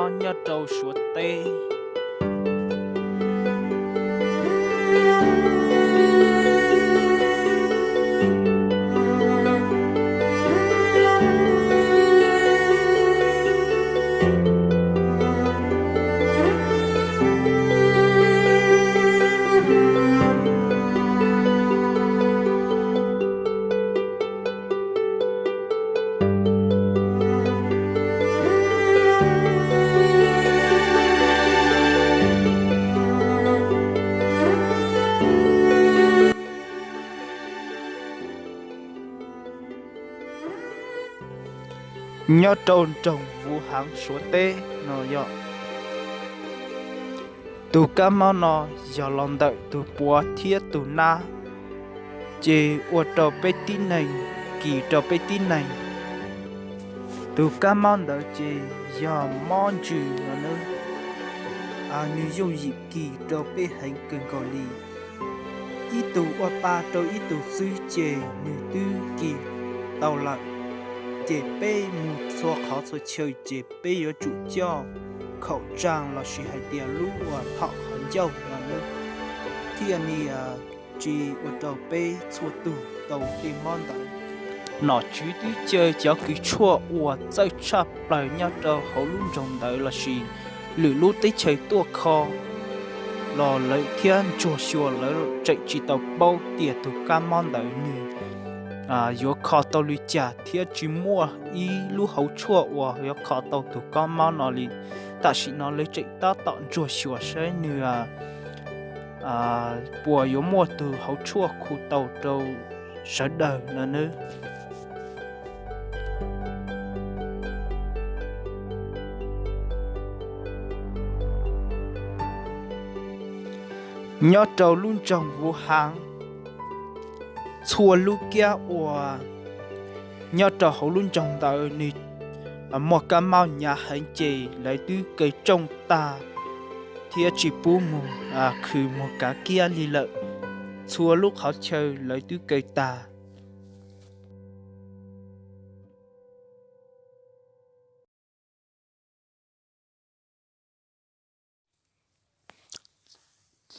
nyob rau Suav teb. Nyob rau nroog Vuv Haav Suav teb no yog tus kab mob no yog los ntawm tus puav thiab tus nab, ces ua rau peb tib neeg, kis rau peb tib neeg. Tus kab mob ntawd ces yog mob ntsws no nawb. Nws yooj yim kis rau peb heev kawg nkaus li. Ib tug ua pa rau ib tug xwb ces nws twb kis tau lawm. Ces peb mus txhua qhov txhua chaw ces peb yuav tsum coj khaum tsaa lossis hais tias lub uas thom qhov ncauj no nawb, thiaj li tsis ua rau peb txhua tug tau tej mob ntawd. Nom tswv twb caw cov kws tshuaj uas txawj tshaj plaws nyob rau hauv lub nroog ntawd lossis lwm lub teb chaws tuaj kho los lawv thiab ntsuag xyuas lawv tseem tsis tau paub tias tus kab mob ntawd nws yuav kho tau li cas thiab tsis muaj ib lub hauv tshuaj uas yuav kho tau tus kab mob no li. Tam sim no lawv tseem tab tom ntsuag xyuas saib nws puas yuav muaj tus hauv tshuaj khu tau rau sawv daws no nawb. Nyob rau lub nroog Vuv Haav, txhua lub kiab uas nyob rau hauv lub nroog ntawd nws muaj kab mob hnyav heev ces lawv twb kaw rooj tag thiab tsis pub mus khwv mus kav kiab li lawm. Txhua lub qhov chaw lawv twb kaw tag.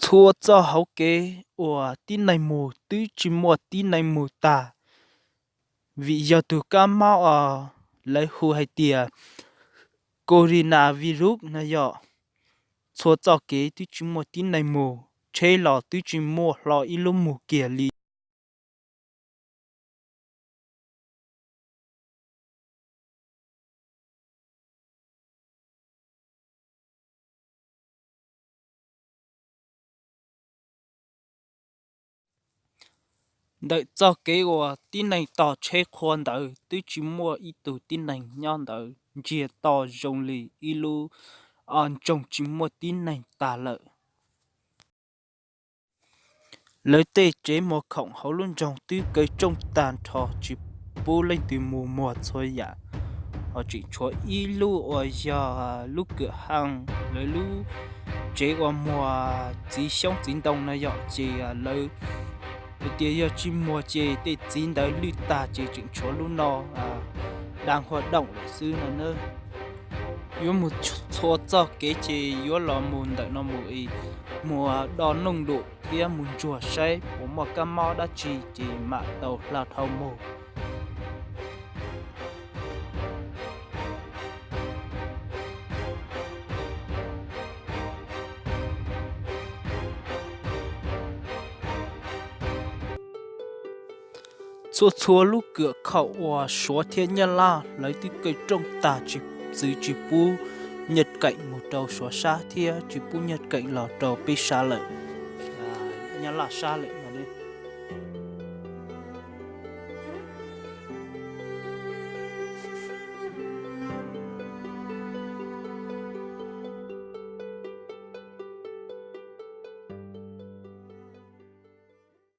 Txhua txoj hauv kev uas tib neeg mus twb tsis muaj tib neeg mus tag, vim yog tus kab mob uas lawv hu hais tias corona virus no yog. Txhua txoj kev twb tsis muaj tib neeg mus, tsheb los twb tsis muaj hlo ib lub mus kiag li. Ntawm txoj kev uas tib neeg tos tsheb qhua ntawd twb tsis muaj ib tug tib neeg nyob ntawd, ntsiag to zoo li ib lub nroog tsis muaj tib neeg tag lawm. Lawv tej tsev muag khoom hauv lub nroog twb kaw rooj tag nrho tsis pub leej twg mus muag txhua yam, ho tseem tshuav ib lub uas yog lub kwm haj, lawv lub tsev uas muag txiv xyoob txiv ntoo no yom, ces lawv hais tias yog tsis muag ces tej txiv ntawd lwj tag ces tseem tshuav lub no da hua doom lawm xwb no nawb. Yuav mus txhua txoj kev ces yuav los mus ntawm no mus, mus do nooj lwm thiab mus ntsuag saib puas muaj kab mob dab tsi ces mam tau hla dhau mus. Txhua txhua lub kwm khaum uas Suav thiab Nyab Laj lawv twb kaw rooj tag tsis, txwv tsis pub nyaj keem mus rau Suav sab thiab tsis pub nyaj keem los rau peb sab lawm, Nyab Laj sab lawm.